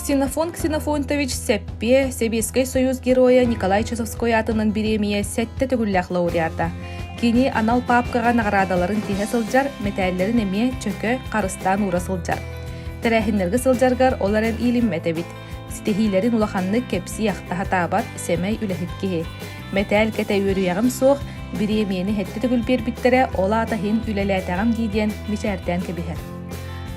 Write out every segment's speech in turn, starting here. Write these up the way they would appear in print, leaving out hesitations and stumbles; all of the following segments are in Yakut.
Ксенофон Ксенофонтович Сэппиэ, Сэбиэскэй Союз Геройа Николай Часовской аатынан бириэмийэ сэттэ төгүллээх лауреата. Кини анал паапкаҕа наҕараадаларын тиһэ сылдьар, мэтээллэрин эмиэ чөкө, харыстаан уура сылдьар. Тэрээһиннэргэ сылдьаргар ол эрэн иилиммэт эбит. Ситиһиилэрин улаханнык кэпсии ахта сатаабат сэмэй үлэһит киһи. Мэтээл кэтэ үөрүйэҕим суох, бириэмийэни сэттэ төгүл биэрбиттэрэ, ол аата иһин үлэлээтэҕим дии диэн мичээрдээн кэбиһэр.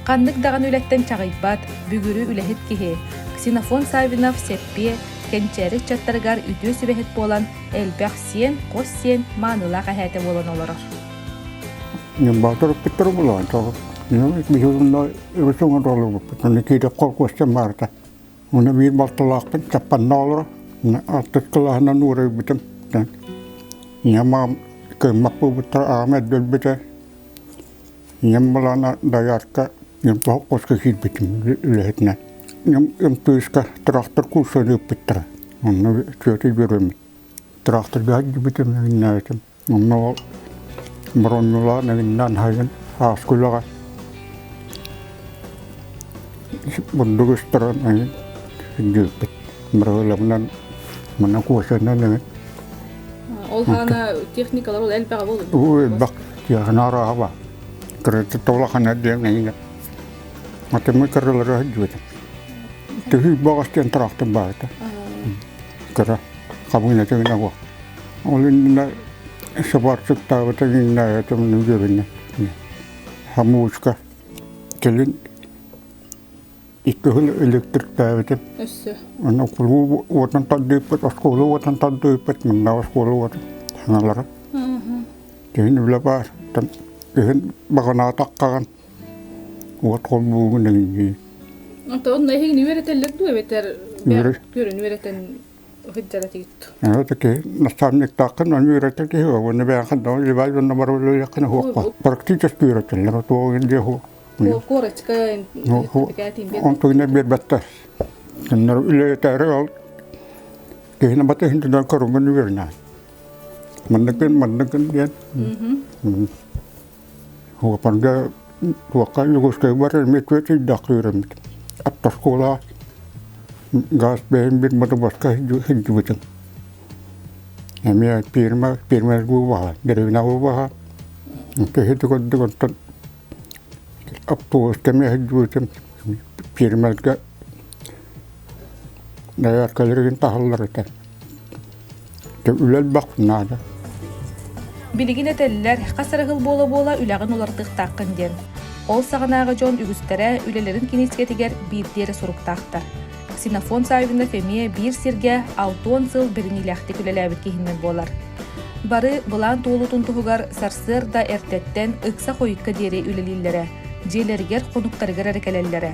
Ханнык даҕаны үлэттэн чаҕыйбат, бүгүрү үлэһит киһи Ксенофон Саввинов Сэппиэ кэнчээри ыччаттарыгар үтүө сүбэһит буолан элбэх сиэн, хос сиэн маанылаах эһээтэ буолан олорор. Ньымбаатар ыппыттар булаан тоҕо. Биһиги үгүс оҥоролорбуппут. Оны киирэ холкуостан баарта. Уна биир балтылаахпын чаппанна олоро. Алтыс кылааһынан уурайбытым. Ийэм аҕам кыаммат буолбуттара аҕам эрдэ өлбүтэ. Ийэм былаана доярка холкуоска киирбитим үлэһитинэн. МТС-ка трактор курсун ыыппыттара. Онно үчүгэй үөрэммит. Тракторга сылдьыбытым, эҥиннээбитим. Онно ол бороннулаан эҥиннээн хайын ааскы үлэҕэ бурдук ыстаран эҥин сылдьыбыппыт. Бырагыламынан манна куосанан эҥин. Ол хаана техникалар ол элбэҕэ буолуо? Уу элбэх тиэхинэ арааһа баар. Кырата улахана диэн эҥин. Атымы кыралара сылдьыбытым. Төһүү баҕас диэн тыраахтыр баар этэ. Кыра хабыына тэҥинэ буол. Ол иннинэ сыбаарсыктаабыта иннинэ үөрэнэ. Хамуучка кэлин икки сыл электриктээбитим. Өссө. Онно кулуу уотун тардыыппыт, оскуола уотун тардыыппыт, манна оскуола уотун саҥалара. Киһин үлэ баар. Киһин баҕанаатаххаҕын уот холбуугун эҥин Онтон эһигини үөрэтэллэр дуу эбэтэр көрөн үөрэтэн сылдьар этигит? Таки наставниктааххын ону үөрэтэр киһи уонна бэйэхин да Иван Ивановна барылыаххын хуохха практически үөрэтэллэр туоҕун диэ ху Корочка онтугуна биэрбэттэр кинилэр үлэлэтээри ол киһини батыһын тынан көрүҥүн үөрэнэ манныкын манныкын диэн Уопарга туохха Югоскайга барар эмиэ түөрт ыйдаах үөрэммитим. Автошкола гаас бэйэм бир мотобоска сылдьыбытым. Эмиэ пиэрмэ пиэрмэргэ убаһа, дэриэбинэҕэ убаһа. Киһи көрдүк онтон автобуска эмиэ сылдьыбытым. Пиэрмэргэ дояркаларыгын таһаллар этэ. Үлэ элбэх наада. Билигин этэллэр, хас эрэ сыл буола-буола үлэҕин уларытыахтааххын диэн. Ол саҕанааҕы дьон үгүстэрэ үлэлэрин киниискэтигэр биирдии эрэ суруктаахтар. Ксенофонт Саввинов эмиэ биир сиргэ 60 сыл бэриниилээхтик үлэлээбит киһинэн буолар. Бары былаан туолуутун туһугар сарсыарда эрдэттэн ыкса хойукка диэри үлэлииллэрэ, дьиэлэригэр хонуктарыгар эрэ кэлэллэрэ.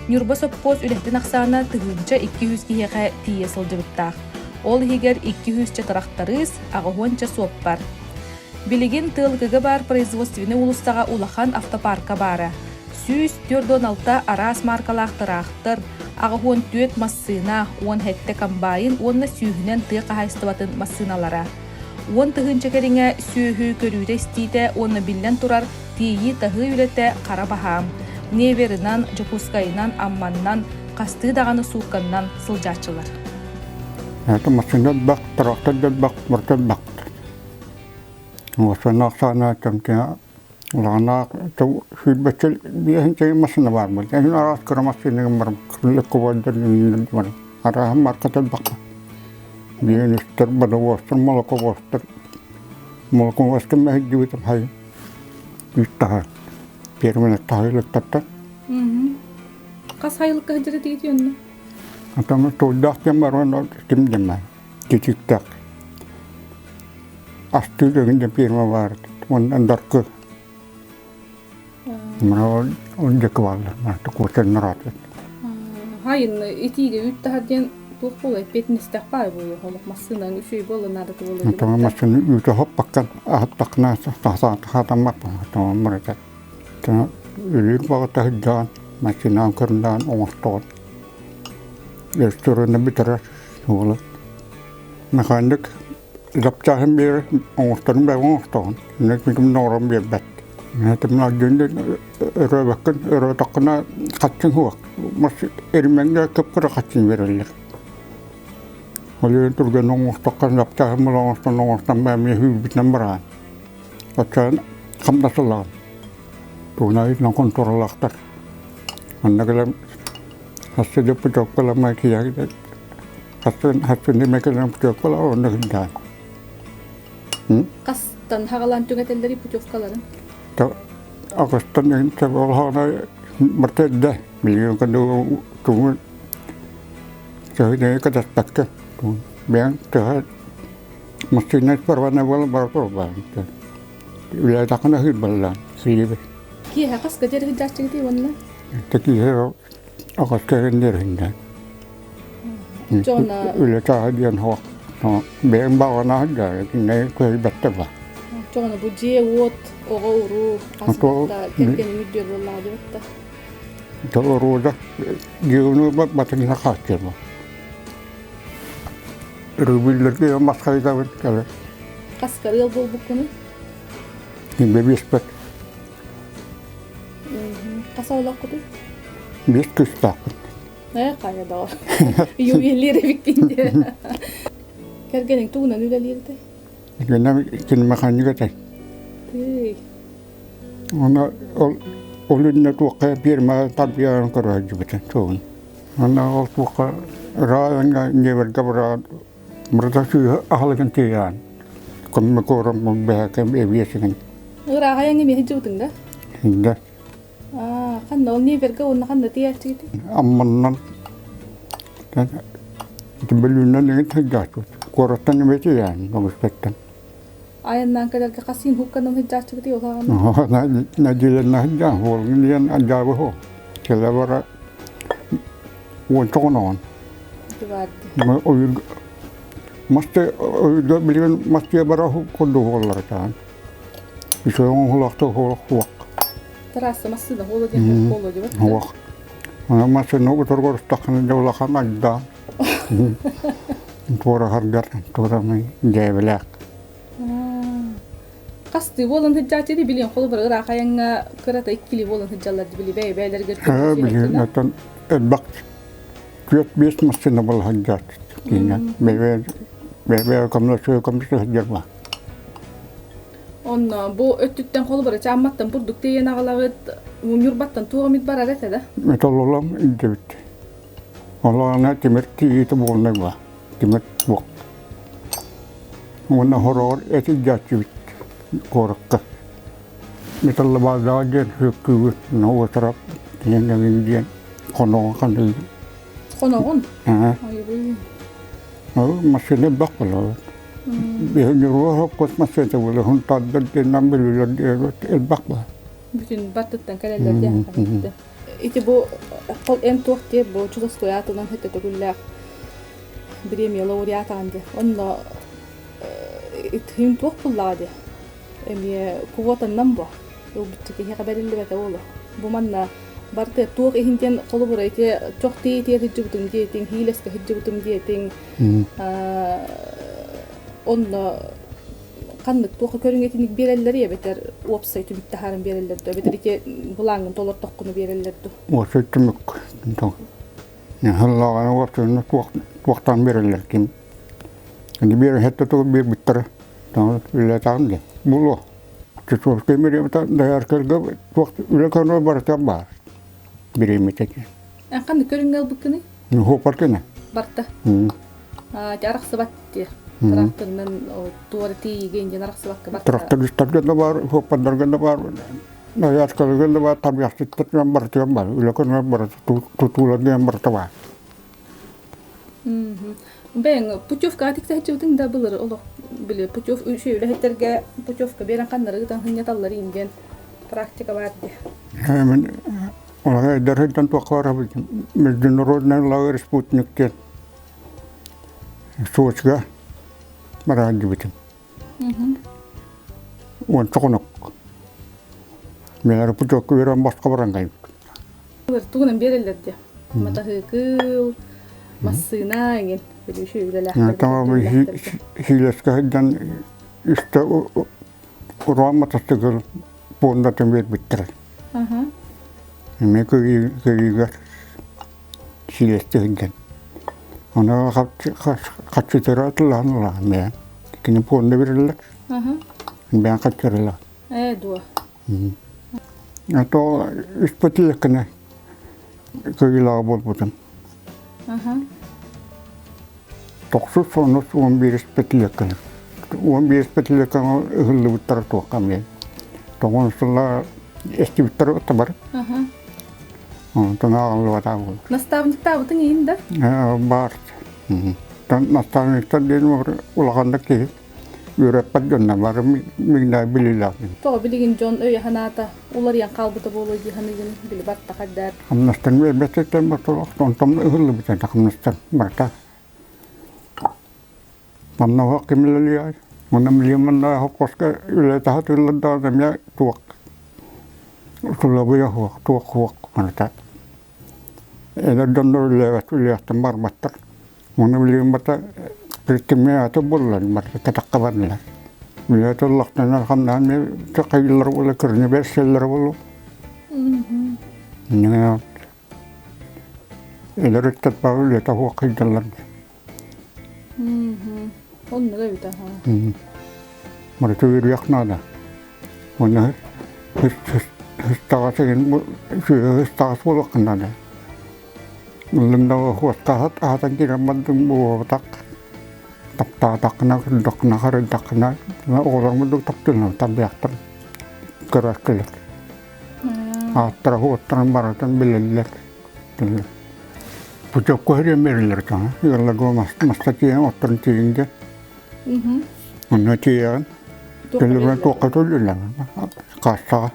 Ньурба сопхуос үлэһитин ахсаана 1200 киһиэхэ тиийэ сылдьыбыттаах. Ол иһигэр 200-чэ тырахтарыыс, 80-ча суоппар. Билигин Тыалыкыга баар производственнай уулуссаҕа улахан автопарка баара. 146 араас мааркалаах тыраахтыр, 84 массыына, 17 комбайн уонна сүүһүнэн тыа хаһаайыстыбатын массыыналара. 10 тыһыынча кэриҥэ сүөһү көрүүтэ-истиитэ уонна биллэн турар тиэйии-таһыы үлэтэ хара баһаам. Неверынан, Дьокуускайынан, Амманнан, хастыы даҕаны суукканнан сылдьааччылар. Это массыына элбэх, трактор да элбэх, барыта элбэх. Массыына ахсаана кэмтиэ улаҕанаах сүүрбэччэ биэһинчэ массыына баар буолла. Эһин араас кыра массыына барым, легковойдар барым. Арааһын марката элбэх. Биэн үстэр, бодовозтар, молоковозтар. Молоковозка мэһийдибитим хай үс таһар. Первый таһайлыктартан. Хас хайылыкка сылдьар этигит онно? Атамы туйдаах диэн бар уонна ким диэн кичиктээх. Астыы дэгин диэн фирма баар. Уонна даркы. Мына он дьэки бааллар. Куотаннар ааты. Хайын итиигэ үүт таһар диэн туох буолай петнистэх баай буолуо олох массыынаң үчүгэй буолла наадата буолла Тоҥо массыына үүтэ хоппаккан аһаттахна хатаммат тоҥоммор этэ. Өлүүр баҕата сылдьаҕын, массыынаҕын көрүнэҕин оҥостоҕун. Рестораны бүтэрэр уола. Механик запчаһын биэрэр, оҥосторун бэйэҥ оҥостоҕун. Ким да оҥорон биэрбэт. Өрөөбөккүн, өрөөтөххүнэ хаччыҥ суох. Мас эримэҥҥэ кып-кыра хаччын биэрэллэр. Ол иһин түргэн оҥостоххо лаптааһын була оҥостон оҥостон эмиэ сүүрбүтүнэн бараҕын. Оччоон хамнас ылаҕын. Тугунай хонтуоралаахтар. Онно кэлэн хассы да путевкаламмай киһи хассын хассын эмэ кэлэн путевкала онно сылдьаҕын. Хастан хаҕалаан түҥэтэллэрий путевкаларын? Аҕыстан олоһоно барта эрдэ билигин тугу төһө кытаспакка бэйэҥ төһө массыына парвана буола бара турбаан үлэлээтэххинэ аһыыр баллаан сиибит. Киэһэ хаска диэри сылдьааччыгытый уонна? Киэһэ аҕаска эрэннэриннэ. Дьона Үлэ чааһа диэн суох. Бэйэм баҕана сылдьар, кинилэр кыайбаттар ба. Чоҕуна бу дьиэ-уот, оҕо-уруу, хас кэргэниҥ үрдүөр буоллаҕа дебетта. Тоҕо дьиэни батыҥна хааччыма. Рубльлерге масхайдабын кэлэ. Хаска ыал буолбуккунуй? Инбе биэспэт. Хас оҕолооххутуй? Биэс кыыстаахпын. Ээ, хайа доҕор. Ювелир эбиккин диэ. Кэргэниҥ тугунан үлэлиир этэй? Кэргэним киномеханик этэй. Тыый. Уонна ол ол иннэ туохха пиэрмэҕэ тарбыйан көрө сылдьыбытым суоҕун. Уонна ол туохха ыраах ньиэбэргэ баран барыта сыыһа аһылыгын тиэйээн коммекором бэһэкэм эбиэсигин. Ыраах айаҥҥа эмиэ сылдьыбытыҥ да? Да. Аа, ханна ол Ньиэбэргэ уонна ханна тиийээччигитий? Амманнан Бүлүүнэн эҥин сылдьааччыбыт. Куораттан эмиэ тиийээн Огуспеттан. Айаннаан кэлэргэ хас син хукканан сылдьааччыгытый ол аҕана? Нэдиэлэннэ сылдьан, уолгун диэн адьаабы суох. Кэлэ бара уонча хоноҕун. Ойуурга масты ойуурга билигин мастыа бара курдук уоллара таан. Үчүгэй оҥоһулаахтык суох. Трасса массыына буола диэн буолуо диэбит. Суох. Онон массыына утарга орустаххына дьэ улахан айдаан. Туораһаргар туорамай дьээбэлээх. Хастыы буолан сылдьааччы билиэн холобур ыраах айаҥҥа кырата иккили буолан сылдьаллар били бэйэ-бэйэлэригэр Билигин оттон элбэх түөрт биэс массыына буола сылдьааччы. Бэйэ бэйэ көмөлөсө көмөлөсө сылдьар ба. Онно бу өттүттэн холобура чаамматтан бурдук тиэйэн аҕалаҕыт, Ньурбаттан туох эмит барар этэ да? Металлолом илдьибит. Олоҕуна тимир тиийиитэ буолунай ба. Тимир буок. Уонна хороҕор эт илдьээччибит куоракка. Металлобазаҕа диэн сүөккүүбүт, уотарап диэн диэн хоноҕун ханныгын. Хоноҕун? Аа. Айыбый. Машина элбэх буолар. Ньурба сопхуос массыыната буолар, Һунтаардар диэн Бүлүүлэр диэн элбэх баар. Бүтүн баттыттан кэлэллэр диэн хабытты. Ити бу эн туох диэ бу чудоской аатынан хэттэ төгүллээх премия лауреатаҕын диэ. Онно итин туох буллаҕа диэ. Эмиэ квотаннан бу. Ылбычча киһиэхэ бэриллибэтэ уолу. Бу манна барыта туох иһин диэн холобура ити чох тиэтиэ сылдьыбытым диэтиҥ, хиилэскэ сылдьыбытым диэтиҥ, онно ханнык туохха көрүҥэтиник биэрэллэр эбэтэр уопсай түмүк таһааран биэрэллэр дуо эбэтэр ити былааҥҥын толортоххуна биэрэллэр дуо? Уопсай түмүк Хыллаҕана уопсайынан туохтаан биэрэллэр ким биэр хэттэ тугу биэрбиттэрэ үлэтаҕын диэн булуо Чусовскай бириэмэтэ дояркарга туох үлэ көрөр барыта баар бириэмэтэ Ханнык көрүҥҥэ ылбыккыный? Хуопар кэнэ. Барта. Арахсыбат диye. Тракторынан туора тиийигэ диэн арахсыбакка барта. Трактористарга да бар, хуоппардарга да бар, дояркаларга да бар, тарбыйахсыттарга барытыгар бар, үлэ көрүҥэр барыта тутууларга барыта бар. Бэйэҥ путевка тиксэһиччибитиҥ да былыр олох били путев үчүгэй үлэһиттэргэ путевка биэрэн ханнары ыытан сынньаталлар диэн практика баар дии. Мен Эдэрһиттэн туохха барабын Международный лагерь «Спутник» диэн Сочига бараан дибитим. Уонча хонук. Мен путевка үөрэн босхо баран кэлбитим. Тугунан биэрэллэр дии. Матаһыыкыл, массыына эҥин үчүгэй үлэлээхтэр. Сиилэскэ сылдьан үстэ уран матасыкыл. пуондатын биэрбиттэрэ. Эмиэ кыайыыга силиэстэ сылдьан. Ону хаччытыра атыллаан улахан бэйэм. Кини пуонда бириллэр. Бэйэм хаччырылаан. Ээ дуо. А то испытылыккына кыайыылааҕа буолбутум. Тохсус онус 11 испытылыккына. 11 испытылыккына ыһыллыбыттара туохха эмиэ. Тоҕон сылла эстибиттэр оттабар. Онтон ааҕыллыбатах буолар. Наставниктаабытыҥ иһин да? Баар. Наставниктар диэн улаханнык киһи үөрэппэт дьонно бары миҥнэ билиилээхпин. Тоҕо билигин дьон өйө-санаата уларыйан хаалбыта буолуо дии саныыгын били баттах эрдээр. Хамнастан үөрбэттиттэн бортолох онтон ыһыллыбыт этэ хамнастан барыта. Манна уһах ким үлэлиэй? Манна билигин манна хоппоска үлэ таһа тыыллар эмиэ туох усулуобуйа суох, туох суох барыта. Эдэр дьоннор үлэлээбэт үлэлиэхтэн барбаттар. Уонна билигин барыта кимҥэ аты буллар, барыта кэтэххэ бардылар. Үлэ тыллахтанар хамнаан хайыыллар буолла, көрүнэ бэрсэллэр буолуо. Эдэр ыччат бары үлэтэ суох сылдьаллар. Оннук эбит аха. Барыта үөрүйэх наада. Уонна ыстаҕас игин сүөһү ыстаҕас буолуоххун наада. Ыллыҥ да хуостаахат аһатан киирэн бардыҥ буолбатах. Таптаатаххына, көрдөххүнэ, харайдаххына, оҕолорум курдук таптыыллар, тарбыйахтар көрөөччүлэр. Ааттара хуоттарын барытын билэллэр. Путевка хэрийэн берилэр таҥа. Ыалларга маста тиийэн отторун тиийин дьэ. Онно тиийэҕин. Төлөбүрэн туохха төлүллэр. Кассаҕа.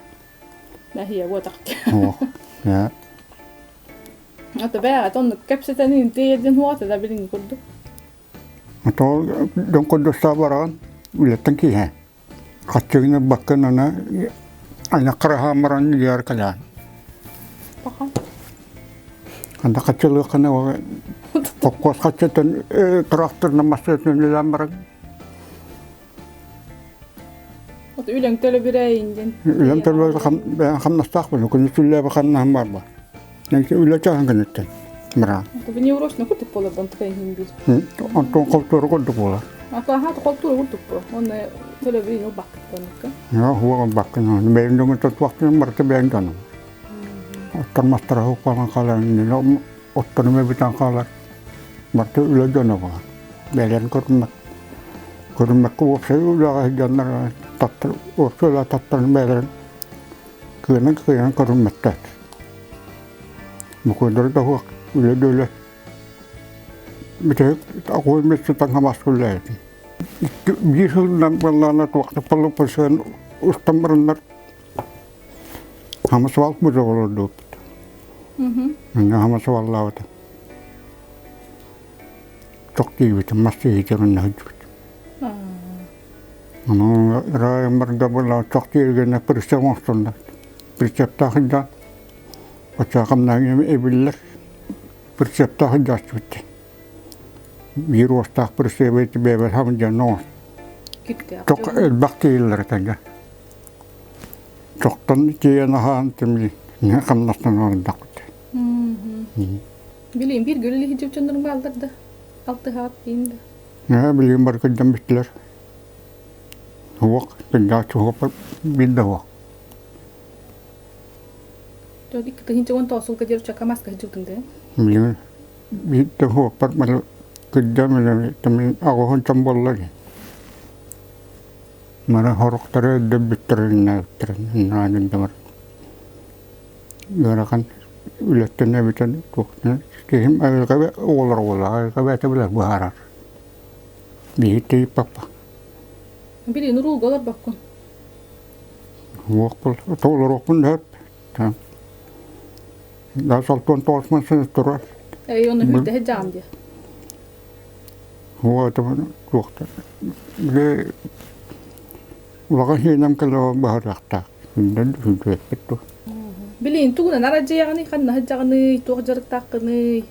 Мэһийэ буотахты. Суох. Ээ. Ата бээ, оннук кэпсэтэн тиийэрдин хуата да билиҥҥи курдук. Ото дьон курдустаа бараҕын үлэттэн киһи. Хаччыгын ылбаккын аны айаххар аһаан баран илиэр кэлээн. Паха. Анда хаччылыаххына холкуос хаччытын тыраахтырынан массыынанан үлэлээн баран Вот үлэҥ төлөбүрэ диэн. Үлэм төлөбүрэ хамнастаахпын, күнүс үллээбэ хамнаһым бар ба. Үлэ чааһын кэнниттэн быраан. Внеурочно курдук буолар онтука иһин биир. Онтон холтуора курдук буолар. Аха холтуора курдук буо. Онно төлөбүрүн ылбаккын Я хуоҕун баккын. Бэйэм дьоҥун тотуохтун барыта бэйэм дьонум. Оттон мастара хуqqалан хаалар, отторум эбитэн хаалар. Барыта үлэ дьоно буолар. Бэйэлэрин көрүммэк. Көрүммэккэ уопсай үлэҕэ сылдьаннар таттар, уопсай үлэҕэ таттаран бэйэлэрин кыанан кыайан көрүммэттэр. Мукуйдары да суох, үлэ да үлэ. Бүтэһик оҕо месте таҥха үлэлээбитим. Биир сылынан буоллаҕына туохта полупырсыан устан бараннар хамасвал буза олордубут. Хамасваллаабыта. Тох тиийбитим, мас тиийитигин сылдьыбыт. Ону ырайыммар да буолла тох тиэргэнэ прицеп оҥостунна. Прицептаах сылдьан оччоҕо эбиллэр прицептаах сылдьааччыбыт. Биир уостаах прицебы бэйэбэр хамдьан оҥост. Тох элбэх тиийиллэр этэнгэ. Тохтон тиийэн аһаан тимли хамнастан олордохпут. Билигин биир гөлү иһдьип дьоннорун бааллар да алтыһаат диин да. Ээ, билигин бары кырдьан бүттүлэр. Суох, кырдьааччы суох, биир да суох. Тыһыынча уон тоҕус сылга диэри чака маска сылдьыбытыҥ да? Билигин биир да суохпар маны кырдьан аҕыһын буолла дии. Маны сорохторо өлдөрбүттэрин наадын ыарахан үлэттэн эбитэн туохтан киһим айылҕа оҕолор оҕолор айылҕа бэйэтэ билэр быһаарар. Биһи тиийбэппэ. Билигин уруулга олорбоккун. Уохпун толоруохпун сөп. Да солтуон тоҕусман сыл турар. Эй, оны хүрдэһэ дьаам диэ. Уотумун туохта. Били улахан сиэнэм кэлэ баһарыахтаах. Күндэн хүндүөппүт дуо. Билигин тугунан арадьыйаҕыный, ханна сылдьаҕыный, туох дьарыктааххыный?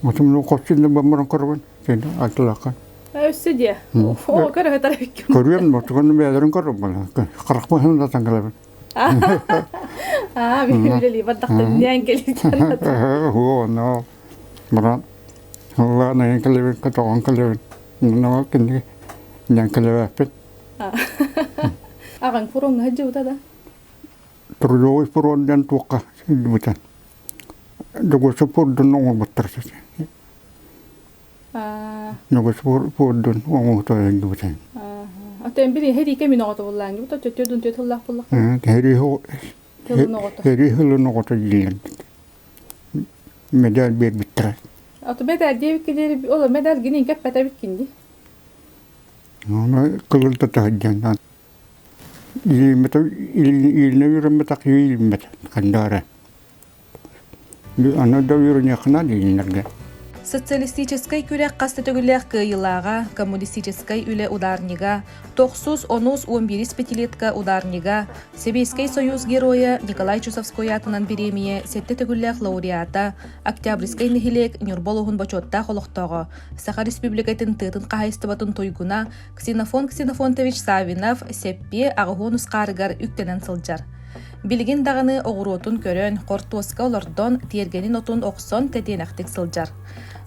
Отумну хос синне баммаран көрөбүн. Сен алтылаахха. Өссө диэ. Оо, көрө тарабиккин. Көрүөм, отугун бэйэлэрин көрөбүн. Харахпын да тangалабын. Аа, үлэлии бардахтын диэн кэлитэн. Оо, баран Аллаан кэлэбин, көтөҕөн кэлэбин. Онно кинини диэн кэлэбэппит. Аҕаҥ фроҥҥа сылдьыбыта да? Трудовой фронт диэн туохха сылдьыбыта. Дьогуосу пуордун оҥорбуттар. Дьогуосу пуордун оҥоһута сылдьыбыта. Атын били һэриикэ мин оҕото буллаан дьубута төттө дун төт тыллаах буллахха. Һэрии сылын оҕото дииллэр. Медаль биэрбиттэрэ. Ото медаль диэбиккэ диэри ол медаль гинин кэппэтэ эбиккин дии. Ону кылырда таһырдьан илииммэтэ илиинэ үөрэммэтэх илииммэтэ хандаара. Аны да үөрэниэххэ дииллэргэ. Социалистическай күрэх хас да төгүллээх кыайыылааҕа, коммунистическай үлэ ударнига, тохсус, онус, уон биирис пятилетка ударнига, Сэбиэскэй Союз Геройа Николай Чусовской аатынан бириэмийэ сэттэ төгүллээх лауреата, Октябрьскай нэһилиэк Ньурба улууһун бочуоттаах олохтооҕо, Саха Республикатын тыатын хаһаайыстыбатын туйгуна Ксенофон Ксенофонтович Саввинов сэппиэ аҕыһуон ускаарыгар үктэнэн сылдьар. Билигин даҕаны оҕуруотун көрөн, хортуоска олордон, тиэргэнин отун охсон тэтиэнэхтик сылдьар.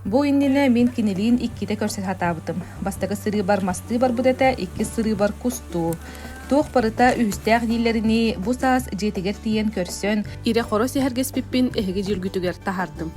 Бу иннинэ мин кинилиин иккитэ көрсө сатаабытым. Бастакы сырыыбар мастыы барбыт этэ, иккис сырыыбар кустуу. Туох барыта үһүстээх дииллэринии, бу саас дьиэтигэр тиийэн көрсөн, ирэ-хоро сэһэргэспиппин эһиги дьүлгүтүгэр таһаардым.